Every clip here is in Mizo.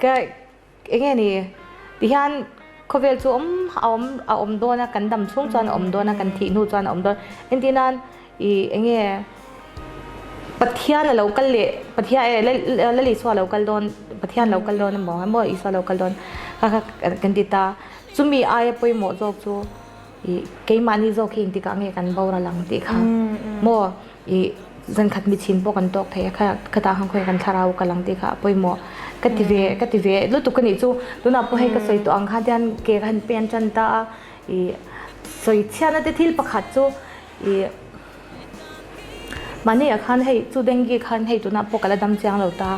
Ka enge ni tihian khawvel chu awm a awm a awm dawn a kan dam chhung chuan a awm dawn a kan thih hnu chuan a awm dawn entir nan ih enge Pathian a lo kal leh Pathian eh Lal Isua a lo kal dawn Pathian a lo kal dawn emaw emaw Isua a lo kal dawn kha kha kan ti ta chumi aia pawimawh zawk chu ih keimahni zawk hi engtikah nge kan boral ang tih kha maw Ih zankhat michin pawh kan tawk thei a, kha khatah khan khawi kan thlarau kal ang tih kha a pawimawh ka ti ve ka ti ve lutuk a nih chu. Tunah pawh hei ka sawi tawh ang khan tian ke ka han pen tan ta a, ih sawi chhiatna te thil pakhat chu ih mahni ah khan hei chu dengue khan hei tunah pawh ka la dam chiang lo ta,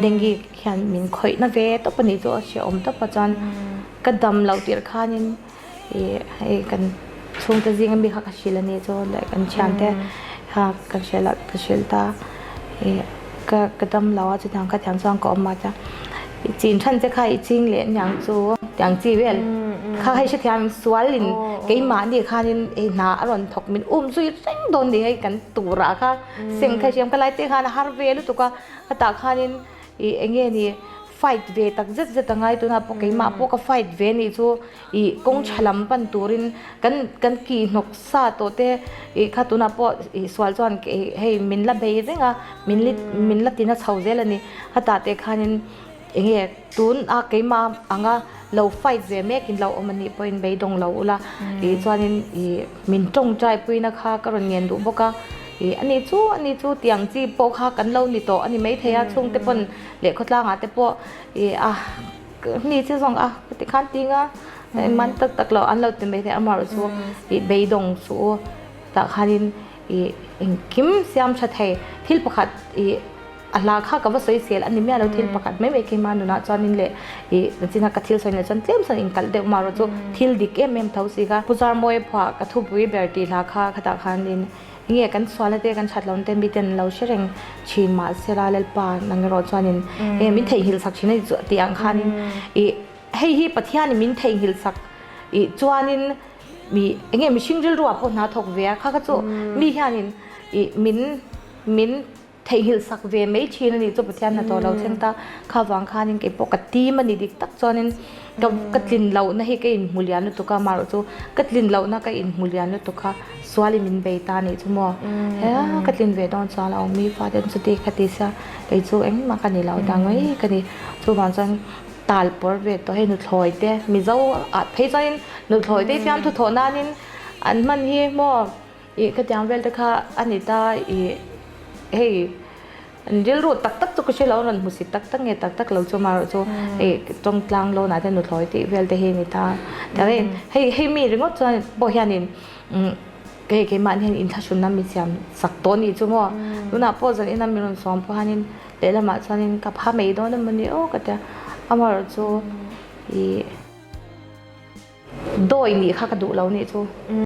dengue hian min khawihna ve tawp a nih chu a hrehawm tawp a chuan ka dam loh tirh khanin Ih hei kan chhungte zinga mi kha ka hrilh a ni chu leh kan thiante kha ka hrilh a ka hrilh ta ih ka ka dam lo a chutiang ka thiam chuan ka awm a chuan i chin than che kha i ching leh aniang chu tiang chi vel kha hei hrethiam sualin keimahni khanin hei hna a rawn thawk min um zui reng dawn ni hei kan turah kha seng kha hriam ka lai te khan a har ve lutuk a hetah khanin ih eng nge ni fight ve tak zet zet a ngai tunah pawh keimah pawh ka fight ve nih chu ih kawng tha lam pan turin kan kan kih hnawk sa tawh te ih kha tunah pawh ih sual chuan hei min la bei reng a min li min la tina chho zel a ni hetah te khanin eng nge tun a keimah anga lo fight ve mek in lo awm a nih pawhin beidawng lo ula ih chuanin ih min tawngtai puina kha ka rawn ngen duh bawk a ih ani chu ani chu tiang chi pawh kha kan lo ni tawh a ni maithei a chhungte pawn leh khawtlangah te pawh ih a ni che zawng a ti khan tinga man tak tak lo an lo ti mai thei amaherawh chu ih beidawng chu tah khanin ih engkim siam tha thei thil pakhat ih a hla kha ka va sawi sel a ni miah lo thil pakhat mai mai keimah nunah chuanin leh ih nachina ka thil sawi nen chuan tlem chuan inkalh deuh amaherawh chu thil dik em em tho si kha Pu Zarmawia phuah ka thupui ber tih hla kha khatah khanin Nge kan sualna te kan that lohna te miten lo hre reng thin mahsela Lalpa nang erawh chuanin e min theihnghilh sak thin a ni chu tih ang khanin ih hei hi Pathianin min theihnghilh sak ih chuanin mi enge mihring rilruah pawh hna thawk ve a kha kha chu mi hianin ih min min Theihnghilh sak ve mai thin a nih chu Pathian hnathawh lo thleng ta. Kha vang khanin kei pawh ka tim a ni dik tak chuanin ka ka tlin lohna hi ka inhmu lian lutuk a, amaherawh chu ka tlin lohna ka inhmu lian lutuk a, sualin min bei ta a nih chu maw. He ka tlin ve dawn chuan a awm i fate chu ti kha ti sia kei chu engmah ka ni lo ta mai ka ni. Chuvang chuan tal pawr ve tawh hei nuthlawi te Mizo ah phei chuanin nuthlawi te hi fiamthu thawh nanin an hman hi maw. Ih ka tiang vel te kha a ni ta ih hei an rilru tak tak chu ka hre lo a rawn hmusit tak tak nge tak tak lo chu amaherawh chu hei tawng tlang lawn ah te nuthlawi tih vel te hi a ni ta tiang hei hei hei mi ringawt chuan pawh hianin umm hei keimahni hian inthlahrunna mi siam sak tawh a nih chu maw tunah pawh zan ina mi rawn sawm pawh hianin lehlamah chuanin ka pha mai dawn emaw ni aw ka tia amaherawh chu ih dawi nih kha ka duh lo nih chu.